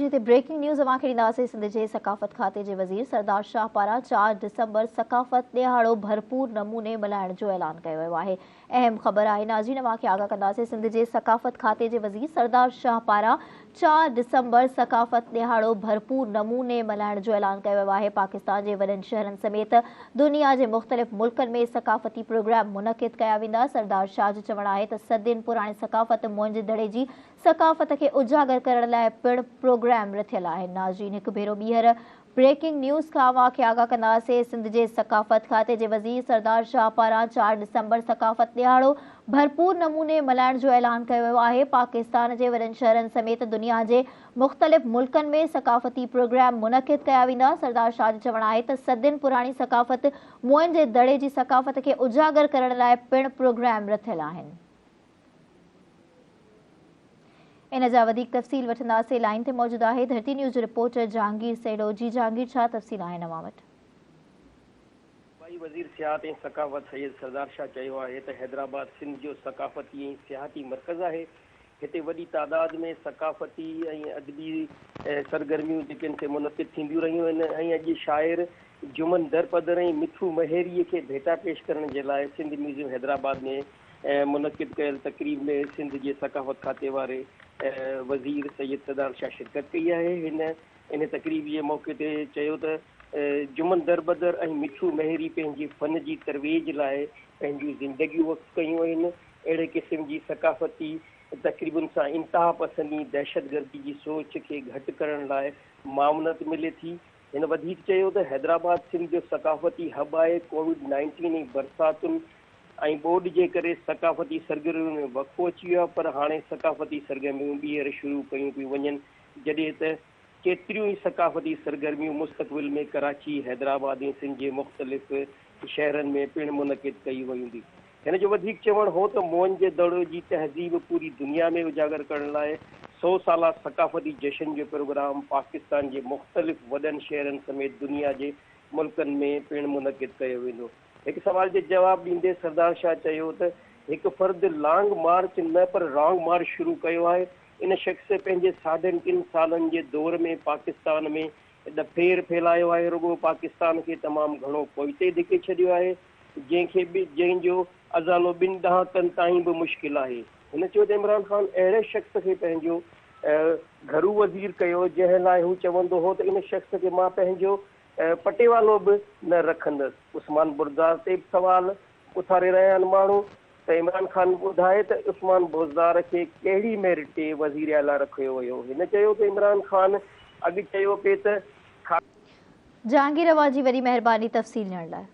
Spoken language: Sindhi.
هتي بريڪنگ نيوز اوهان کي ڏينداسين. سنڌ جي ثقافت کاتي جي وزير سردار شاهه پاران 4 ڊسمبر ثقافت ڏهاڙو ڀرپور نموني ملهائڻ جو اعلان ڪيو ويو آهي. اهم خبر آهي ناظرين اوهان کي آگاهه ڪنداسين. سنڌ جي ثقافت کاتي جي وزير سردار شاهه پاران 4 ڊسمبر ثقافت ڏهاڙو ڀرپور نموني ملهائڻ جو اعلان ڪيو ويو آهي. پاڪستان جي وڏن شهرن سميت دنيا جي مختلف ملڪن ۾ ثقافتي پروگرام منعقد ڪيا ويندا. سردار شاهه جو چوڻ آهي ته صدين پراڻي ثقافت موئن جي دڙي جي ثقافت کي اجاگر ڪرڻ لاء پڻ پروگرام رٿيل آهن. ناظرين هڪ ڀيرو ٻيهر بريڪنگ نيوز کان اوهان کي آگاهه ڪنداسين. سنڌ جي ثقافت کاتي جي وزير سردار شاهه پاران 4 ڊسمبر ثقافت ڏهاڙو ڀرپور نموني ملهائڻ جو اعلان ڪيو ويو آهي. پاڪستان جي وڏن شهرن سميت دنيا جي مختلف ملڪن ۾ ثقافتي پروگرام منعقد ڪيا ويندا. سردار شاهه جو چوڻ آهي ته صدين پراڻي ثقافت موئن جي دڙي جي ثقافت کي اجاگر ڪرڻ لاء پڻ پروگرام رٿيل آهن. ان جا وڌيڪ تفصيل وٺنداسين. لائين تي موجود آهي ڌرتي نيوز جو رپورٽر جهانگير سهڙو. جي جهانگير ڇا تفصيل آهن اوهان وٽ؟ صوبائي وزير سياحت ۽ ثقافت سيد سردار شاهه چيو آهي ته حيدرآباد سنڌ جو ثقافتي ۽ سياحتي مرڪز آهي، هتي وڏي تعداد ۾ ثقافتي ۽ ادبي سرگرميون جيڪي آهن سي منعقد ٿينديون رهيون آهن ۽ اڄ شاعر جمن درپدر ۽ مٺو مهيريء کي ڀيٽا پيش ڪرڻ جي لاء سنڌ ميوزيم حيدرآباد ۾ منعقد ڪيل تقريب ۾ سنڌ جي ثقافت کاتي واري وزير سيد سردار شاهه شرڪت ڪئي آهي. هن ان تقريب جي موقعي تي چيو ته جمن دربدر ۽ مٺو مهيري پنهنجي فن جي ترويج لاء پنهنجون زندگيون وقف ڪيون آهن، اهڙي قسم جي ثقافتي تقريبن سان انتهاپسندي ۽ دهشتگردي جي سوچ کي گهٽ ڪرڻ لاء معاونت ملي ٿي. هن وڌيڪ چيو ته حيدرآباد سنڌ جو ثقافتي هب آهي، ڪووڊ 19 ۽ برساتن ۽ ٻوڏ جي ڪري ثقافتي سرگرمين ۾ وقفو اچي ويو آهي پر هاڻي ثقافتي سرگرميون ٻيهر شروع ڪيون پيون وڃن جڏهن ته ڪيتريون ئي ثقافتي سرگرميون مستقبل ۾ ڪراچي، حيدرآباد ۽ سنڌ جي مختلف شهرن ۾ پڻ منعقد ڪئي ويندي. هن جو وڌيڪ چوڻ هو ته موئن جي دڙو جي تهذيب پوري دنيا ۾ اجاگر ڪرڻ لاء سئو سالا ثقافتي جشن جو پروگرام پاڪستان جي مختلف وڏن شهرن سميت دنيا جي ملڪن ۾ پڻ منعقد ڪيو ويندو. هڪ سوال جي جواب ڏيندي سردار شاهه چيو ته هڪ فرد لانگ مارچ نه پر رانگ مارچ شروع ڪيو آهي، ان شخص پنهنجي ساڍن ٽن سالن جي دور ۾ پاڪستان ۾ ڏڦير ڦهلايو آهي، رڳو پاڪستان کي تمام گهڻو پوئتي ڌڪي ڇڏيو آهي، جنهن کي جنهن جو ازالو ٻن ڏهاڪن تائين به مشڪل آهي. هن چيو ته عمران خان اهڙي شخص کي پنهنجو گهرو وزير ڪيو، جنهن لاء هو چوندو هو ته ان شخص کي مان پنهنجو پٽيوالو به نه رکندس. عثمان بردار تي به سوال اٿاري رهيا آهن ماڻهو ته عمران خان ٻڌائي ته عثمان بوزدار کي ڪهڙي ميرٽ تي وزيراعليٰ رکيو ويو. هن چيو ته عمران خان اڳ چيو پئي ته. جهانگير اوهان جي وڏي مهرباني تفصيل ڏيڻ لاء.